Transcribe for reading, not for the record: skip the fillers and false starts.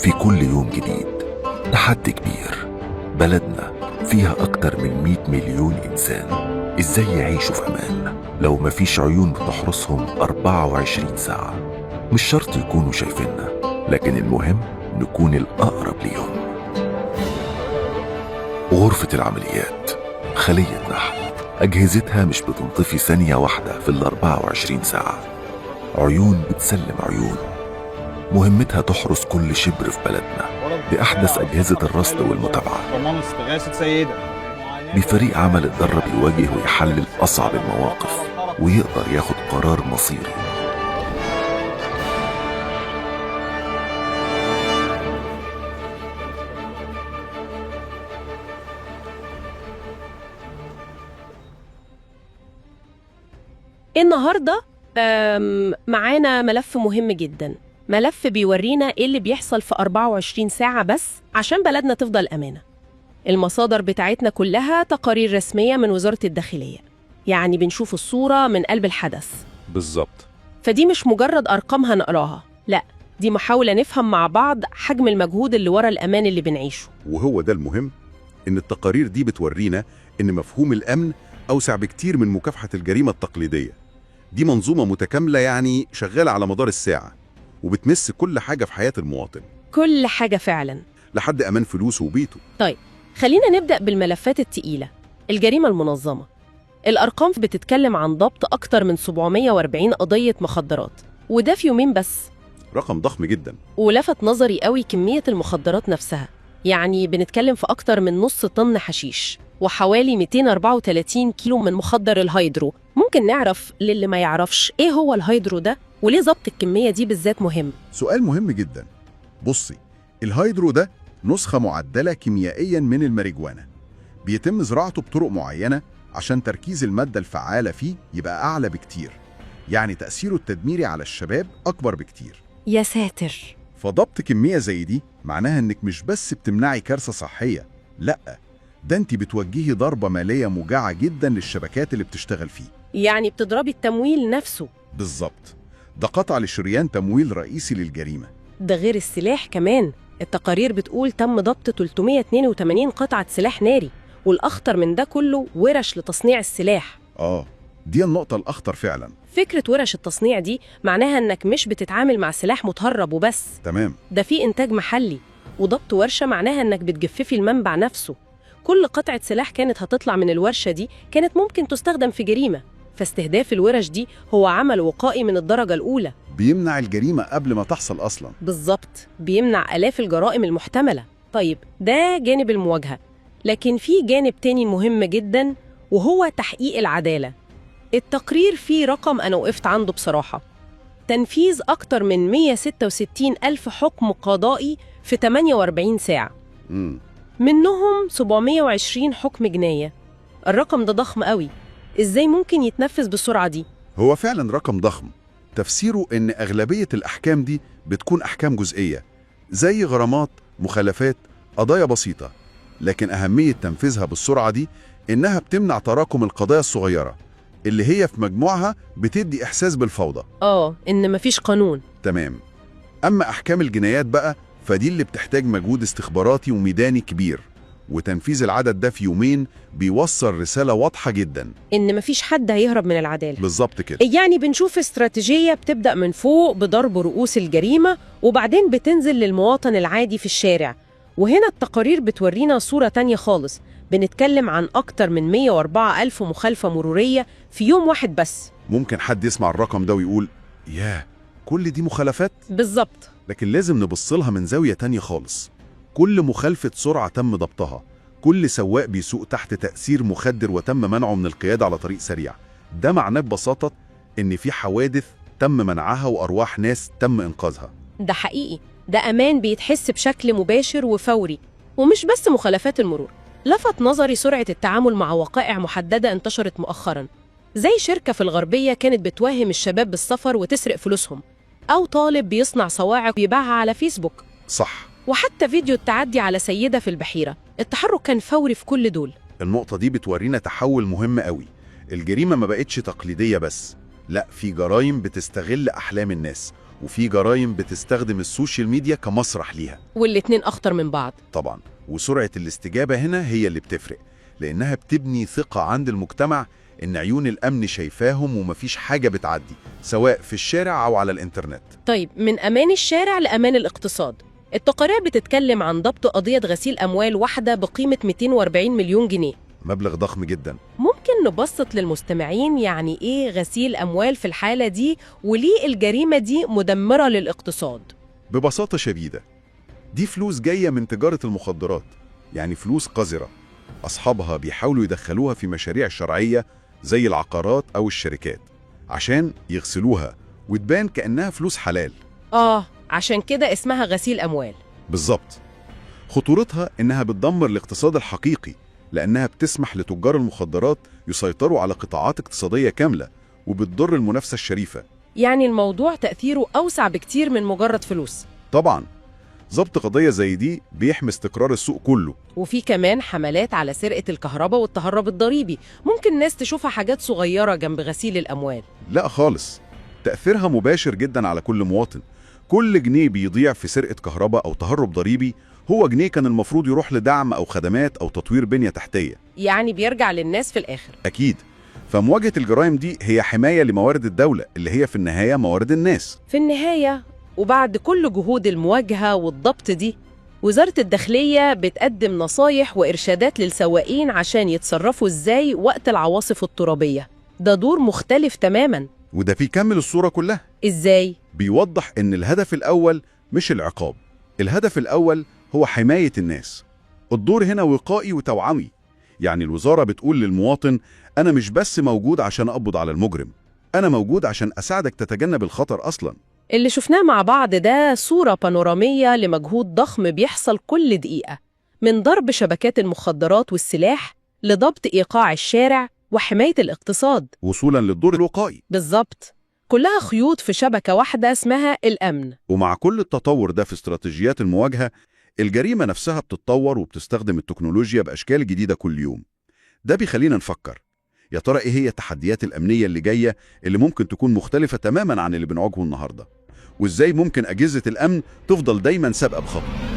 في كل يوم جديد تحدي كبير. بلدنا فيها أكتر من 100 مليون إنسان، إزاي يعيشوا في أمان لو مفيش عيون بتحرسهم 24 ساعة؟ مش شرط يكونوا شايفيننا، لكن المهم نكون الأقرب ليهم. غرفة العمليات خلية نحل، أجهزتها مش بتنطفي ثانية واحدة في ال 24 ساعة. عيون بتسلم عيون، مهمتها تحرس كل شبر في بلدنا بأحدث أجهزة الرصد والمتابعة، بفريق عمل اتدرب يواجه ويحلل أصعب المواقف ويقدر ياخد قرار مصيري. النهاردة معانا ملف مهم جدا، ملف بيورينا ايه اللي بيحصل في 24 ساعة بس عشان بلدنا تفضل أمانة. المصادر بتاعتنا كلها تقارير رسمية من وزارة الداخلية، يعني بنشوف الصورة من قلب الحدث بالظبط. فدي مش مجرد أرقام هنقراها، لا، دي محاولة نفهم مع بعض حجم المجهود اللي ورا الأمان اللي بنعيشه. وهو ده المهم، إن التقارير دي بتورينا إن مفهوم الأمن أوسع بكتير من مكافحة الجريمة التقليدية. دي منظومة متكاملة، يعني شغالة على مدار الساعة وبتمس كل حاجة في حياة المواطن. كل حاجة فعلا، لحد أمان فلوسه وبيته. طيب خلينا نبدأ بالملفات التقيلة، الجريمة المنظمة. الأرقام بتتكلم عن ضبط أكتر من 740 قضية مخدرات، وده في يومين بس. رقم ضخم جدا. ولفت نظري قوي كمية المخدرات نفسها، يعني بنتكلم في أكتر من نص طن حشيش وحوالي 234 كيلو من مخدر الهيدرو. ممكن نعرف للي ما يعرفش إيه هو الهيدرو ده وليه ضبط الكمية دي بالذات مهم؟ سؤال مهم جدا. بصي، الهيدرو ده نسخة معدلة كيميائيا من الماريجوانا، بيتم زراعته بطرق معينة عشان تركيز المادة الفعالة فيه يبقى أعلى بكتير، يعني تأثيره التدميري على الشباب أكبر بكتير. يا ساتر. فضبط كمية زي دي معناها إنك مش بس بتمنعي كارثة صحية، لأ، ده أنت بتوجهي ضربة مالية موجعة جدا للشبكات اللي بتشتغل فيه. يعني بتضربي التمويل نفسه. بالظبط، ده قطع لشريان تمويل رئيسي للجريمة. ده غير السلاح كمان، التقارير بتقول تم ضبط 382 قطعة سلاح ناري، والأخطر من ده كله ورش لتصنيع السلاح. آه، دي النقطة الأخطر فعلا. فكرة ورش التصنيع دي معناها إنك مش بتتعامل مع سلاح متهرب وبس. تمام. ده في إنتاج محلي، وضبط ورشة معناها إنك بتجففي المنبع نفسه. كل قطعة سلاح كانت هتطلع من الورشة دي كانت ممكن تستخدم في جريمة، فاستهداف الورش دي هو عمل وقائي من الدرجة الأولى. بيمنع الجريمة قبل ما تحصل أصلا. بالظبط، بيمنع آلاف الجرائم المحتملة. طيب ده جانب المواجهة، لكن في جانب تاني مهم جدا وهو تحقيق العدالة. التقرير فيه رقم أنا وقفت عنده بصراحة، تنفيذ أكتر من 166 ألف حكم قضائي في 48 ساعة. منهم 720 حكم جناية. الرقم ده ضخم قوي، إزاي ممكن يتنفذ بالسرعة دي؟ هو فعلا رقم ضخم. تفسيره إن أغلبية الأحكام دي بتكون أحكام جزئية، زي غرامات، مخالفات، قضايا بسيطة، لكن أهمية تنفيذها بالسرعة دي إنها بتمنع تراكم القضايا الصغيرة اللي هي في مجموعها بتدي إحساس بالفوضى. آه، إن مفيش قانون. تمام. أما أحكام الجنايات بقى فدي اللي بتحتاج مجهود استخباراتي وميداني كبير، وتنفيذ العدد ده في يومين بيوصل رسالة واضحة جدا إن مفيش حد هيهرب من العدالة. بالظبط كده. يعني بنشوف استراتيجية بتبدأ من فوق بضرب رؤوس الجريمة وبعدين بتنزل للمواطن العادي في الشارع. وهنا التقارير بتورينا صورة تانية خالص، بنتكلم عن أكتر من 104 ألف مخالفة مرورية في يوم واحد بس. ممكن حد يسمع الرقم ده ويقول ياه، كل دي مخالفات؟ بالظبط. لكن لازم نبص لها من زاوية تانية خالص. كل مخالفة سرعة تم ضبطها، كل سواق بيسوق تحت تأثير مخدر وتم منعه من القيادة على طريق سريع، ده معناه ببساطة إن في حوادث تم منعها وأرواح ناس تم إنقاذها. ده حقيقي، ده أمان بيتحس بشكل مباشر وفوري. ومش بس مخالفات المرور، لفت نظري سرعة التعامل مع وقائع محددة انتشرت مؤخراً، زي شركة في الغربية كانت بتوهم الشباب بالسفر وتسرق فلوسهم، أو طالب بيصنع صواعق ويبيعها على فيسبوك. صح. وحتى فيديو التعدي على سيدة في البحيرة، التحرك كان فوري في كل دول. النقطة دي بتورينا تحول مهم قوي. الجريمة ما بقتش تقليدية بس، لا، في جرائم بتستغل أحلام الناس وفي جرائم بتستخدم السوشيال ميديا كمسرح ليها. والاتنين أخطر من بعض. طبعا، وسرعة الاستجابة هنا هي اللي بتفرق، لأنها بتبني ثقة عند المجتمع إن عيون الأمن شايفاهم ومفيش حاجة بتعدي، سواء في الشارع أو على الإنترنت. طيب، من أمان الشارع لأمان الاقتصاد. التقارير بتتكلم عن ضبط قضية غسيل أموال واحدة بقيمة 240 مليون جنيه. مبلغ ضخم جدا. ممكن نبسط للمستمعين يعني إيه غسيل أموال في الحالة دي، وليه الجريمة دي مدمرة للاقتصاد؟ ببساطة شديدة، دي فلوس جاية من تجارة المخدرات، يعني فلوس قذرة أصحابها بيحاولوا يدخلوها في مشاريع شرعية زي العقارات أو الشركات عشان يغسلوها وتبان كأنها فلوس حلال. آه، عشان كده اسمها غسيل أموال. بالظبط. خطورتها إنها بتدمر الاقتصاد الحقيقي، لأنها بتسمح لتجار المخدرات يسيطروا على قطاعات اقتصادية كاملة، وبتضر المنافسة الشريفة. يعني الموضوع تأثيره أوسع بكتير من مجرد فلوس. طبعا، ضبط قضية زي دي بيحمي استقرار السوق كله. وفي كمان حملات على سرقة الكهرباء والتهرب الضريبي، ممكن ناس تشوفها حاجات صغيرة جنب غسيل الأموال. لا خالص، تأثيرها مباشر جدا على كل مواطن. كل جنيه بيضيع في سرقة كهرباء أو تهرب ضريبي هو جنيه كان المفروض يروح لدعم أو خدمات أو تطوير بنية تحتية. يعني بيرجع للناس في الآخر. أكيد. فمواجهة الجرائم دي هي حماية لموارد الدولة اللي هي في النهاية موارد الناس. في النهاية، وبعد كل جهود المواجهة والضبط دي، وزارة الداخلية بتقدم نصايح وإرشادات للسواقين عشان يتصرفوا إزاي وقت العواصف الترابية. ده دور مختلف تماماً. وده بيكمل الصورة كلها. إزاي؟ بيوضح إن الهدف الأول مش العقاب، الهدف الأول هو حماية الناس. الدور هنا وقائي وتوعوي. يعني الوزارة بتقول للمواطن أنا مش بس موجود عشان أقبض على المجرم، أنا موجود عشان أساعدك تتجنب الخطر أصلاً. اللي شفناه مع بعض ده صورة بانورامية لمجهود ضخم بيحصل كل دقيقة، من ضرب شبكات المخدرات والسلاح لضبط إيقاع الشارع وحماية الاقتصاد، وصولاً للدور الوقائي. بالظبط، كلها خيوط في شبكة واحدة اسمها الأمن. ومع كل التطور ده في استراتيجيات المواجهة، الجريمة نفسها بتتطور وبتستخدم التكنولوجيا بأشكال جديدة كل يوم. ده بيخلينا نفكر، يا ترى إيه هي التحديات الأمنية اللي جاية اللي ممكن تكون مختلفة تماماً عن اللي بنواجهه النهاردة؟ وإزاي ممكن أجهزة الأمن تفضل دايماً سابقة بخطوة؟